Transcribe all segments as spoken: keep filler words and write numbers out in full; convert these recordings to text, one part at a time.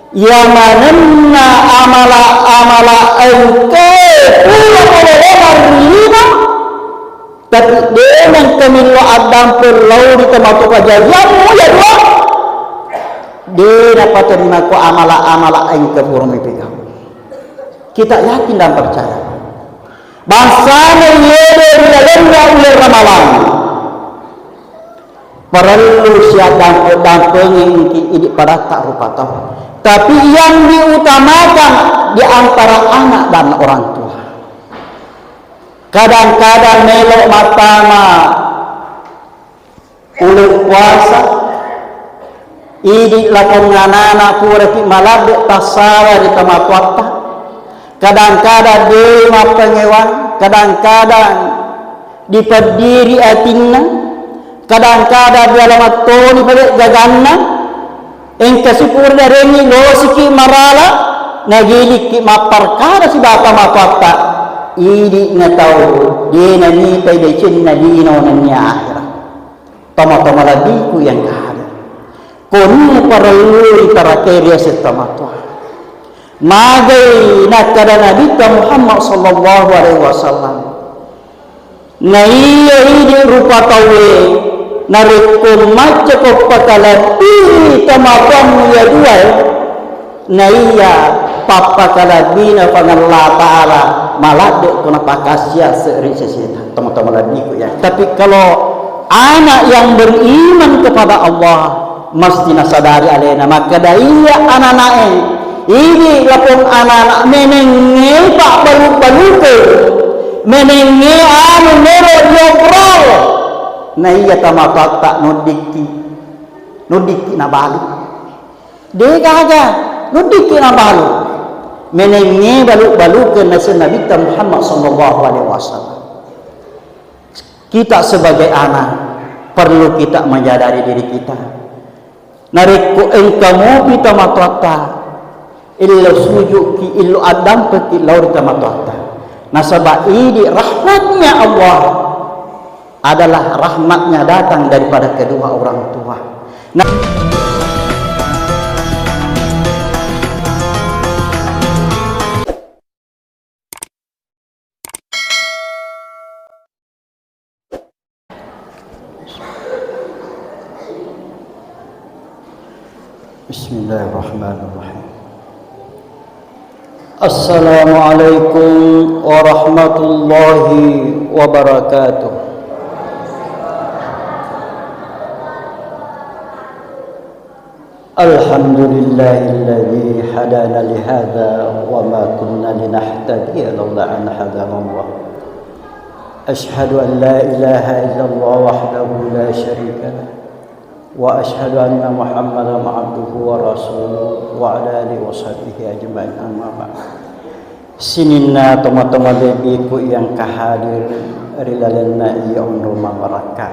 Iya manenna amala-amala engkae pura malolongeng ri lino, tapi de nengka millau addampeng lao ri tomatoa, kajariammu iya dua de napaterimako amala-amala engka pura mipegau. Kita yakin dan percaya. Bangsana yede ri lalenna uleng Ramalang. Parellu siaddampe-, dampengi engki idi padatta rupa tau. Tapi yang diutamakan di antara anak dan orang tua. Kadang-kadang melo mattama uleng puasa, idi lapong anana puraki maladde tassala ri tomatoatta. Kadang-kadang de mappangewang, kadang-kadang dipeddiri atinna, kadang-kadang diala mattoni pale gaganna, engka sipura darengi losiki marala, nagilikki mapparkara sibawa tomatoatta, idi na tau de namitai decenna lino nennia akhera. Tomatoa malebbiku yang kahari. Koni parellui tarakai riaseng tomatoa. Magai nakkeda Nabitta Muhammad sallallahu alaihi wasallam, naiya idi rupa tauwe, narekko maccako pakalebbi tomatoammu iya duae, naiya pappakalebbina Puang Allah Ta'ala, maladde ko napakassia se'ri seseta, tomatoa malebbiku ya. Tapi kalau anak yang beriman kepada Allah, mesti nasadari alena makkeda iya anana'e, idi lapong anana menengnge pabbalu-balukeng, menengnge anu melo diobrol, naiya tomatoatta nuddikki, nuddikki nabalu. De gaga, nuddikki nabalu. Menengnge balu-balukeng naseng Nabitta Muhammad sallallahu alaihi wasallam. Kita sebagai anak perlu kita menyadari diri kita. Narekko engka mopi tomatoatta, illo sujukki, illo addampekki lao ri tomatoatta. Nasaba idi rahmatnya Allah adalah rahmatnya datang daripada kedua orang tua. Nah, Bismillahirrahmanirrahim. Assalamualaikum warahmatullahi wabarakatuh. Alhamdulillahilladzi hadana lihadza wa ma kunna linahtadiya laula an hadanallah. Asyhadu an la ilaha illallah wahdahu la syarika lah. Wa asyhadu anna Muhammadan abduhu wa rasuluh wa ala alihi wa sahbihi ajma'in, amma ba'd. Sininna tomatoa malebbiku yang kahadir ri lalenna iya onrong mabarakka.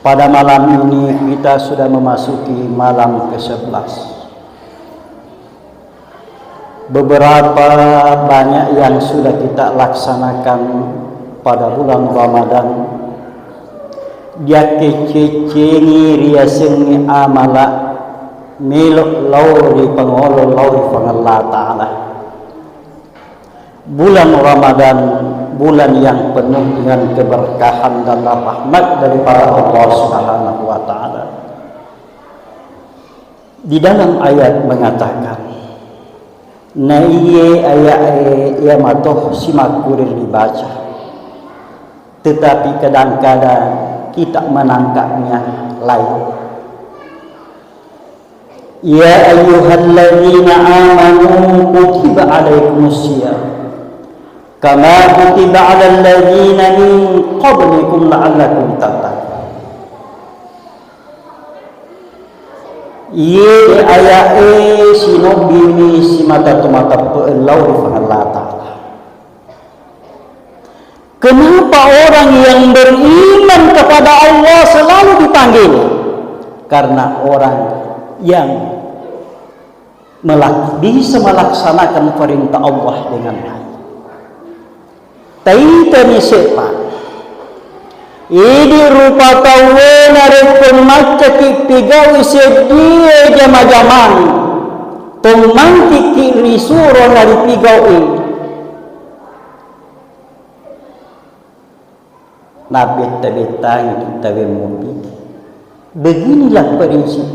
Pada malam ini kita sudah memasuki malam kesebelas. Beberapa banyak yang sudah kita laksanakan pada bulan Ramadan, diakkececcengi riasengnge amala melo lao ri pangolo lao ri Puang Allah Ta'ala. Bulan Ramadan, bulan yang penuh dengan keberkahan dan rahmat daripada Allah Subhanahu wa Ta'ala. Di dalam ayat mengatakan, na iye aya'e iya mato simakkuring dibaca, tetapi kadang-kadang kita menangkapnya lain. Ya ayyuhalladzina amanu kutiba alaikumus siyam kama kutiba alal ladzina min qablikum la'allakum tattaqun. Iye aya'e sinobbimi simata tomatoa lao ri Puang Allah Ta'ala. Kenapa orang yang beriman kepada Allah selalu dipanggil? Karena orang yang melak-, bisa melaksanakan perintah Allah dengan baik. Taitani sepa. Idi rupa tauwe narekko maccaki pigau'i seddie jama-jamang, tommangkiki risuro naripigau'i. Nabbetta-bettangi tawwe mupi. Beginilah prinsip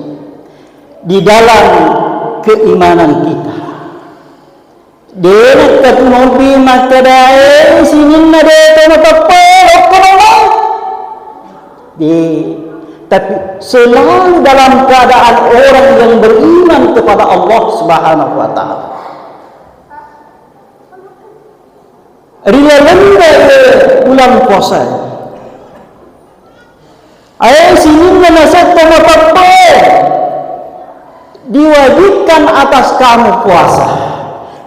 di dalam keimanan kita. De' nakkatunupi makkeda, "Eh, sininna de' to mateppe, okko mawang." De', tapi selalu dalam keadaan orang yang beriman kepada Allah Subhanahu wa Ta'ala. Ri lalenna, eh, bulan puasa. Ae sininna nasetta mateppe diwajibkan atas kamu puasa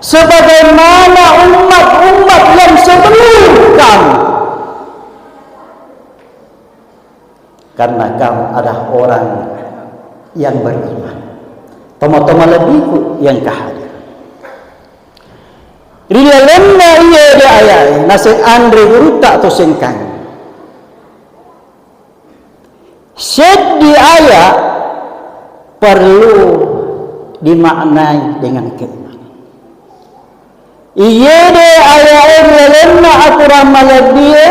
sebagaimana umat-umat yang sebelum kamu. Karena kamu adalah orang yang beriman. Toma-toma lebihku yang kehadir. Ri lalenna iye de' ayae naseng anre gurutta to sengkang. Seddi ayat perlu dimaknai dengan keimanan. Iye de' ayae ri lalenna aturang malebbie,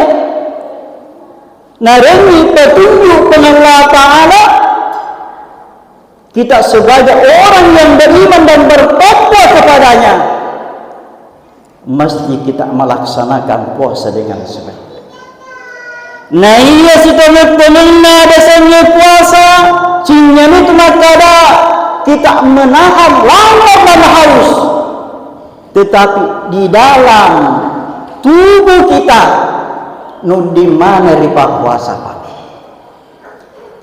narenni petunjuk Puang Allah Ta'ala, kita sebagai orang yang beriman dan bertakwa kepada-Nya, mesti kita melaksanakan puasa dengan sebaik-baik. Na iya sitongeng-tongenna ada sengnge puasa, cinnyani tu makkada kita menahan lapar dan haus. Tetapi di dalam tubuh kita nudding maneng ripappuasa pake.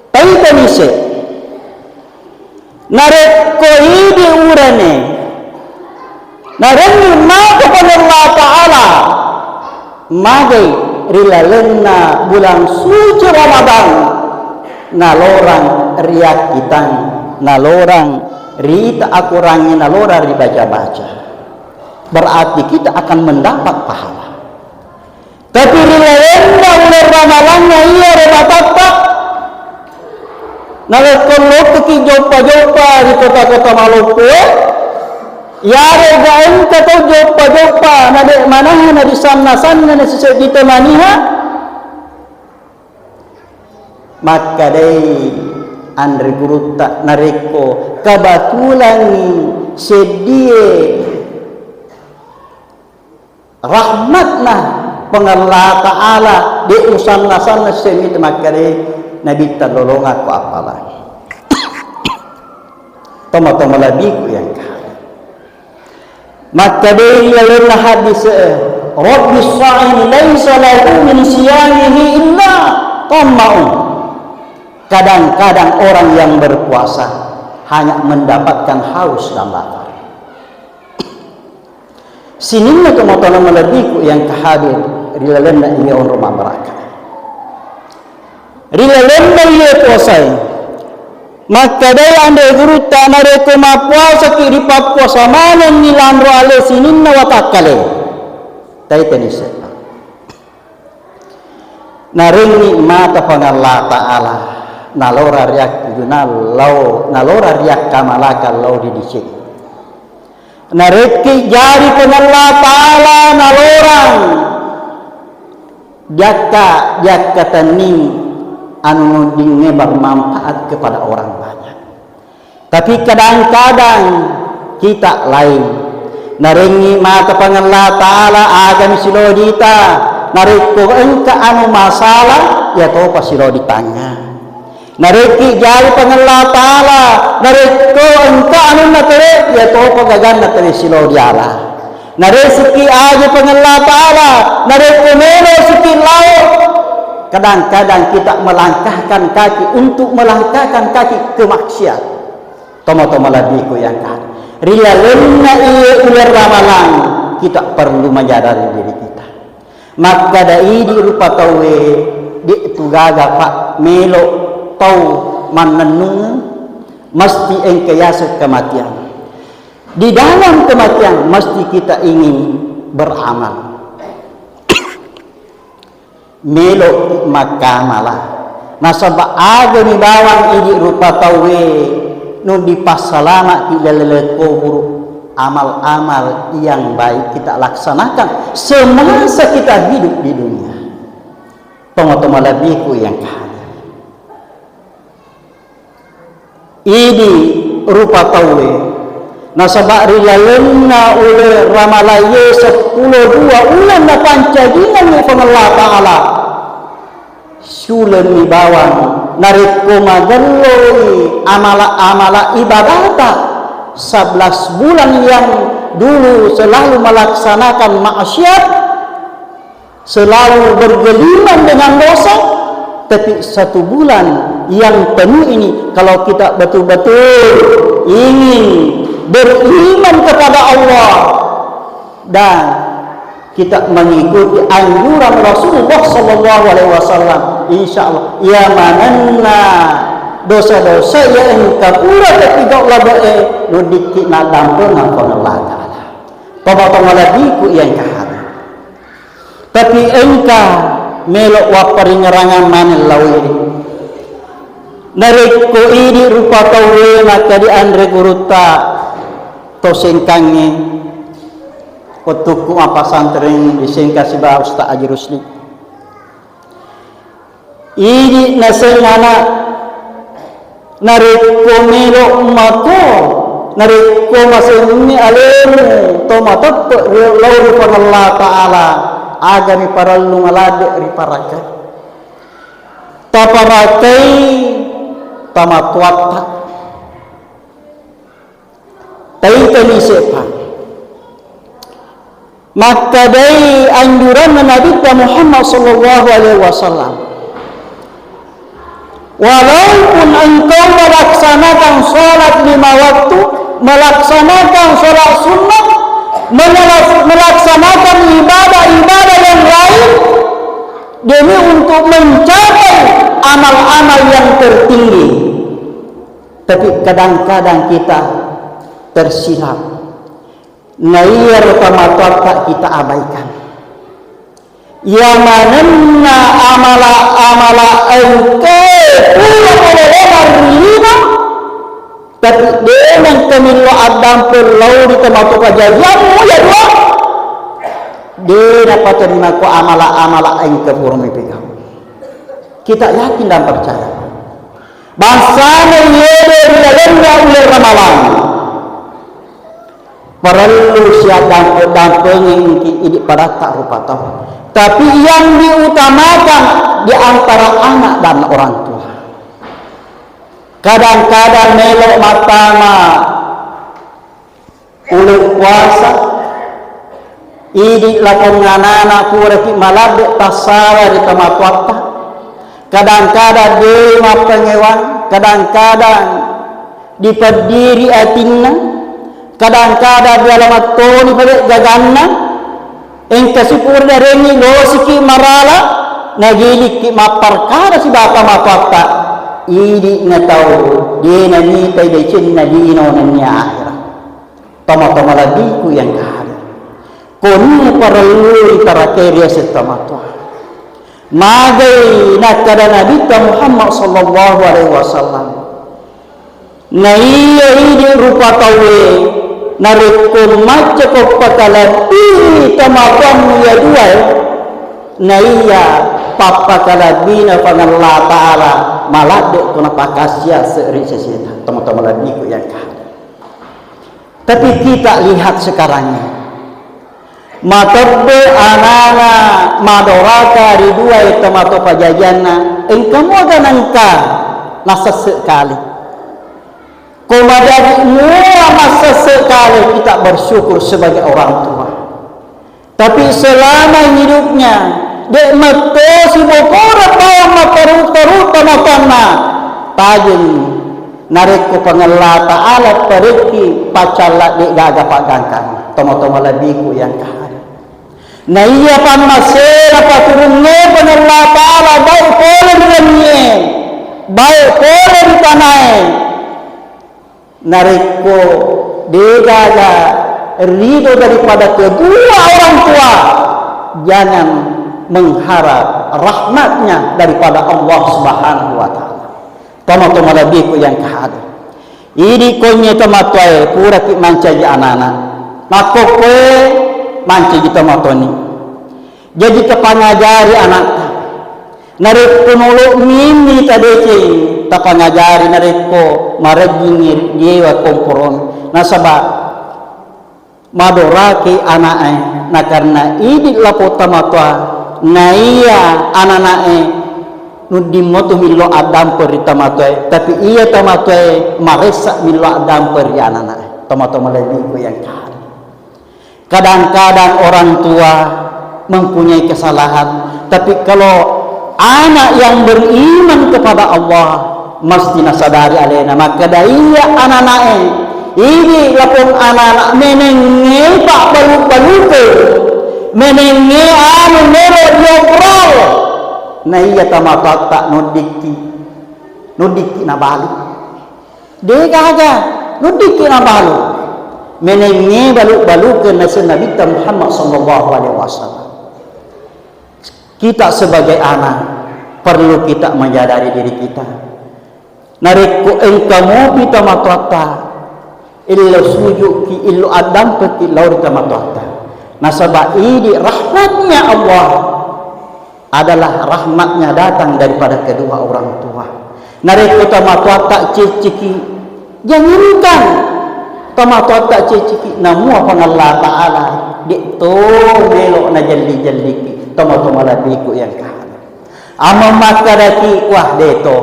Taitani se. Narekko idi urane, narenni maka Puang Allah Ta'ala, magai ri lalenna bulan suci Ramadan, nalorang riakkitang, nalorang rita akurangi, nalorang ribaca-baca. Berarti kita akan mendapat pahala. Tapi ri lalenna uleng Ramalangnge iyaro matatta, narekko lokkiki joppa-joppa ri kota-kota maloppoe, iyarega engka tau joppa-joppa nade' manahana risanna-sanna nasiseddi temaniha, makkedai anre gurutta, narekko kabatulangngi seddie rahmatna Puang Allah Ta'ala, de' usanna-sanna semi te makkeda, Nabitta lolongakko appalangi. Toma-toma labiku yang kau. Makkeda ri lalenna hadis, Rabbi shaim laisa lahu min siyamihi illa tamma'un. Kadang-kadang orang yang berpuasa hanya mendapatkan haus dan lapar. Sininna tomatoanna malebbiku yang kahadir ri lalenna iya onrong mabbaraka. Ri lalenna iya puasae, makkedai anre gurutta, narekko mappuasaki ripappuasa manenni lanro ale sininna watakkale. Taitani sepa. Narengngi mata Puang Allah Ta'ala, nalora riakkigunang lao, nalora riakkamalakang lao ri diceng. Narekki jari Puang Allah Ta'ala nalorang diakka, diakkatenning anu nudingnge bermanfaat kepada orang banyak. Tapi kadang-kadang kita lain. Narengngi mata Puang Allah Ta'ala agami silodita, narekko engka anu masalah, iya topa siloditangnga. Narekki jari Puang Allah Ta'ala, narekko engka anunna tauwe, iya topa gaganna tauwe silodi ala. Naresiki aja Puang Allah Ta'ala, narekko melo siki lao, kadang-kadang kita melangkahkan kaki untuk melangkahkan kaki ke maksiat. Tomo-tomo labiku yang kau. Ri lalenna iye uleng Ramalang, kita perlu menyadari diri kita. Makkeda idi rupa tauwe, de' tu gaga, Pak, melo tau mannennungeng, mesti engka yaseng kematian. Di dalam kematian mesti kita ingin beramal. Melo'ki makkamala. Nasaba agami bawang idi rupa tauwe nu dipassalama'ki laleng kuburu, amal-amal yang baik kita laksanakan semasa kita hidup di dunia. Tomatoa malebbiku yang hadir. Idi rupa tauwe, nasaba ri lalenna uleng Ramalang iye seppulo dua uleng napancajingengngi Puang Allah Ta'ala. Siulenni bawang narekko magelloi amala-amala ibadata, sebelas bulan yang dulu selalu melaksanakan maksiat, selalu bergelimang dengan dosa, tapi satu bulan yang penuh ini, kalau kita betul-betul ingin beriman kepada Allah dan kita mengikuti anjuran Rasulullah sallallahu alaihi wasallam, insya Allah, iya manenna dosa-dosa iya engka pura tapigau labe'e, weddikki naddampengang Puang Allah Ta'ala. Tomatoa malebbiku yang hadir. Tapi engka melo wapparingerangeng maneng laowi. Narekko idi rupa tauwe makkeda anre gurutta to Sengkangnge, wettukku mappasantreng di Sengkang sibawa Ustaz Haji Rusli. Idi naseng ana, narekko melo mako, narekko masenni alemu, to mateppe lao ri Puang Allah Ta'ala, agami parellu maladde riparakai. Taparakai tomatoatta. Taitani sepa. Makkedai anjuranna Nabitta Muhammad sallallahu alaihi wasallam, walaupun engkau melaksanakan sholat lima waktu, melaksanakan sholat sunnah, menyelas-, melaksanakan ibadah-ibadah yang lain demi untuk mencapai amal-amal yang tertinggi, tapi kadang-kadang kita tersilap. Naiyaro tomatoatta kita abaikan. Iya manenna amala-amala engkae pura malolongeng ri lino, tapi de nengka millau addampeng lao ri tomatoa pajajiammu iya dua. De napaterimako amala-amala engka pura mipegau. Kita yakin dan percaya. Bangsana yede ri lalenna uleng Ramalang. Parellu siaddampe-, dampengi engki idi padatta rupa tau. Tapi yang diutamakan di antara anak dan orang tua. Kadang-kadang melo mattama uleng puasa, idi lakong anana puraki maladde tassala ri tomatoatta. Kadang-kadang de mappangewang, kadang-kadang dipeddiri atinna, kadang-kadang diala mattoni pale gaganna, engka sipura darengi losiki marala, nagilikki mapparkara sibawa tomatoatta, idi natau de namitai decenna lino nennia akhira. Tomatoa malebbiku yang hadir. Koni parellu ritarakai riaseng tomatoa. Magai nakkeda Nabitta Muhammad sallallahu alaihi wasallam, naiya idi rupa tauwe, narekko maccako pakalebbii tomatoammu iya duae, naiya pappakalebbina Puang Allah Ta'ala maladde ko napakasiase ri seseta. Tomatoa malebbiku yang hadir. Tapi kita lihat sekarang ini. Matebbe anana madoraka ri duae tomatoa pajajianna, engka muaga nengka nasesse kale. Ko majaji mua massesse kale, kita bersyukur sebagai orang tua. Tapi selama hidupnya, de mettosi bokoreng bawang matteru-teru tomatoanna, tajeng narekko Puang Allah Ta'ala parekki pacalla de gaga paggangkang. Tomatoa malebbiku yang hadir. Naiya pammasena paturungnge Puang Allah Ta'ala baik pole ri langie, baik pole ri tanae. Narekko degaga ridho daripada kedua orang tua, jangan mengharap rahmatnya daripada Allah Subhanahu wa Ta'ala. Tomatoa malebbiku yang kahade. Idi konye tomatoae puraki mancaji anana. Makkokkoe mancaji tomatoani. Jaji tapangajari anakta. Narekko nolo mimmi tadeceng, tapangajari narekko marejjingngi riewa komporona. Nasaba madoraki ana'e, nakarena idi lapong tomatoa, naiya anana'e nudding motu millo addampeng ri tomatoae, tapi iya tomatoae maressa millo addampeng ri anana'e. Tomatoa malebbiku yang kahade. Kadang-kadang orang tua mempunyai kesalahan, tapi kalau anak yang beriman kepada Allah, mesti nasadari alena, makkeda iya anana'e, idi lapong anana menengnge pabbalu-baluke, menengnge anu melo diobrol, na iya tomatoatta noddikki, noddikki nabalu. Degaga, noddikki nabalu. Menengnge balu-baluke naseng Nabitta Muhammad sallallahu alaihi wasallam. Kita sebagai anak, perlu kita menyadari diri kita. Narekko engka mopi tomatoatta, illo sujuki, illo addampeki lao ri tomatoatta. Nasaba idi rahmatnya Allah adalah rahmatnya datang daripada kedua orang tua. Narekko tomatoatta ceceki, jangankan tomatoatta ceceki, namua Puang Allah Ta'ala, de to melo najelli-jelliki. Tomatoa malebbiku yang kahade. Amma makkedaki, wah, de to.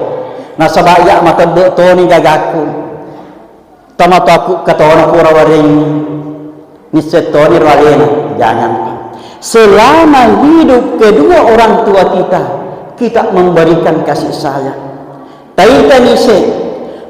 Nasaba iya matebbe toni gagaku. Tomatoaku katona pura warengngi. Nisseng toni ro alena. Jangan. Selama hidup kedua orang tua kita, kita memberikan kasih sayang. Taita nise,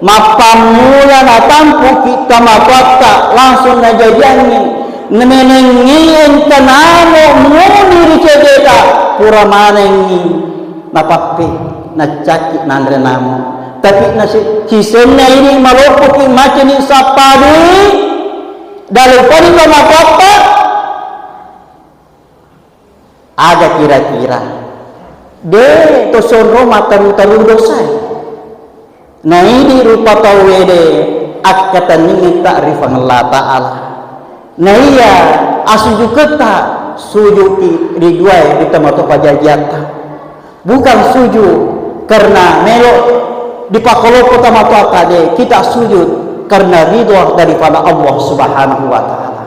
mappammula natampuki tomatoatta langsung najajiangngi, namenengngi engka namo muni ri cedeta, pura manengngi napappe, naccakki nanre namo. Tapi nasi-, sisenna ini maloppoki maceni sappadui, dalupani tomatoatta, Aga kira-kira? De to sonro matteru-teru dosae. Naidi rupa tauwe de akkatenningitta ri Puang Allah Ta'ala. Naiya asujuketta sujuki ri duae ri tomatoa pajajiatta. Bukan sujud karena melo dipakoloppo tomatoatta, de, kita sujud karena ridho daripada Allah Subhanahu wa Ta'ala.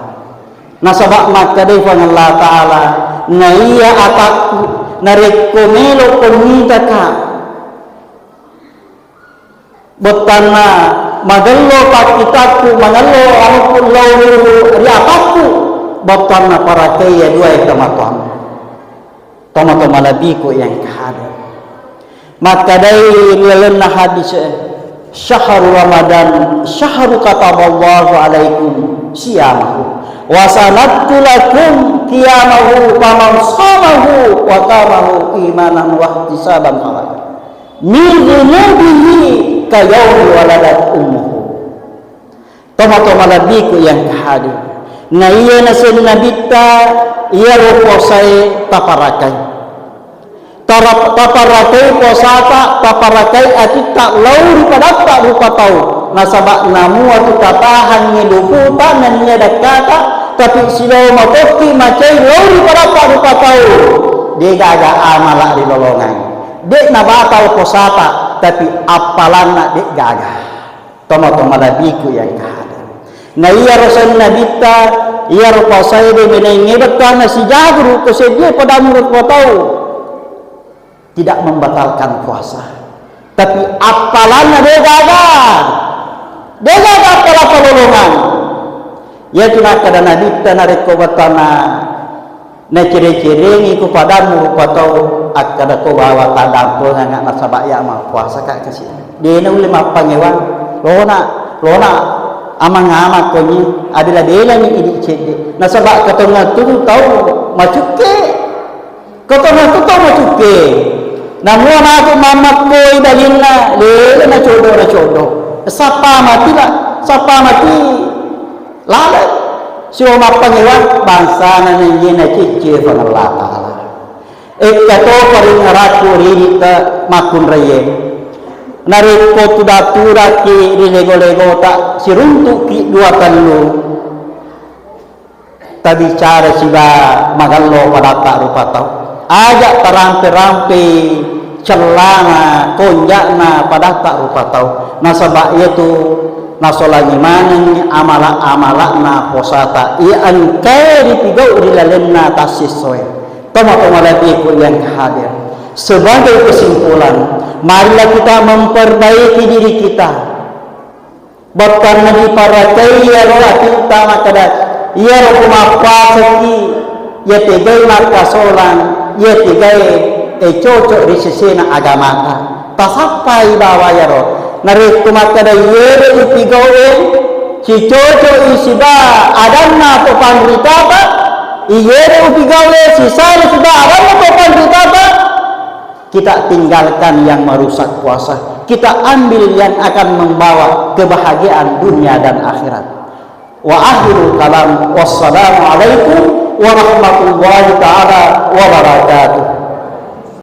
Nasaba makkedai Puang Allah Ta'ala, naiya atakku, narekko melokko mitaka, bettuanna magello pakkitakku, magello anukku lao ri atakku, bettuanna parakaiya duae tomatoammu. Tomatoa malebbiku yang kahade. Makkedai ri lalenna hadis, "Syahru Ramadan, syahru kataballahu alaikum siyamahu. Wa sanadtu lakum qiyamahu, faman shamahu wa qamahu imanan wa ihtisaban kharaj min dzunubihi ka yaumi waladat ummuhu." Tomatoa malebbiku yang hadir. Na iya naseng Nabitta, iyaro puasae taparakai. Tara-, taparakai puasata, taparakai atitta lao ri padatta rupa tau. Nasaba namua tu tatahangngi luputa nennia dekkata, tapi sibawa matokki macai lao ri padatta rupa tau. Degaga amala ri lolongang. De nabatal puasata, tapi appalanna de gaga. Tomatoa malebbiku yang kahadang. Na iyaro sennabitta, iyaro puasae de menengnge bettuanna sijaguru ko seddie padammu rupa tau. Tidak membatalkan puasa. Tapi appalanna de gaga. De gaga appala palolongang. Iyatu nakkeda Nabitta narekko bettuanna nacere-cerengi ku padammu rupa tau, akkeda ko bawa taddampenganga nasaba iya mappuasaka kasi. De naulle mappangewang. Lona, lona amang-amang konyi, abela-belani idi cedde. Nasaba katongattu tau macukke. Katongattu tau macukke. Namua matu mammakkoi dalinna, lele nacodo, nacodo. Sappa mati la, sappa mati. Laleng sibawa mappangewa bangsana naiye nacicci Puang Allah Ta'ala. Ekka to paringerakku ri iditta makkunraie. Narekko tuda-tudakki ri lego-legota, siruntu'ki dua tellu, tabicara siba magello padatta rupa tau. Aja tarampe-rampe cellana, konja'na padatta rupa tau. Nasaba iyatu nasolangi manengngi amala-amala'na posata. Iya engkae ripigau ri lalenna tassissoe. Tomatoa malebbiku yang hadir. Sebagai kesimpulan, marilah kita memperbaiki diri kita. Bettuanna diparacai iyaro atitta makkeda, iyaro ku mappaseki, iya tegai makkasolang, iya tegai, eh, cocok ri sesena agamata. Tasappai bawa iyaro. Narekko makkeda iyero ipigau'e, sicocok i siba adanna to panritata, iyero ipigau'e sisala siba adanna to panritata, kita tinggalkan yang merusak puasa. Kita ambil yang akan membawa kebahagiaan dunia dan akhirat. Wa akhirul kalam. Wassalamualaikum warahmatullahi taala wabarakatuh.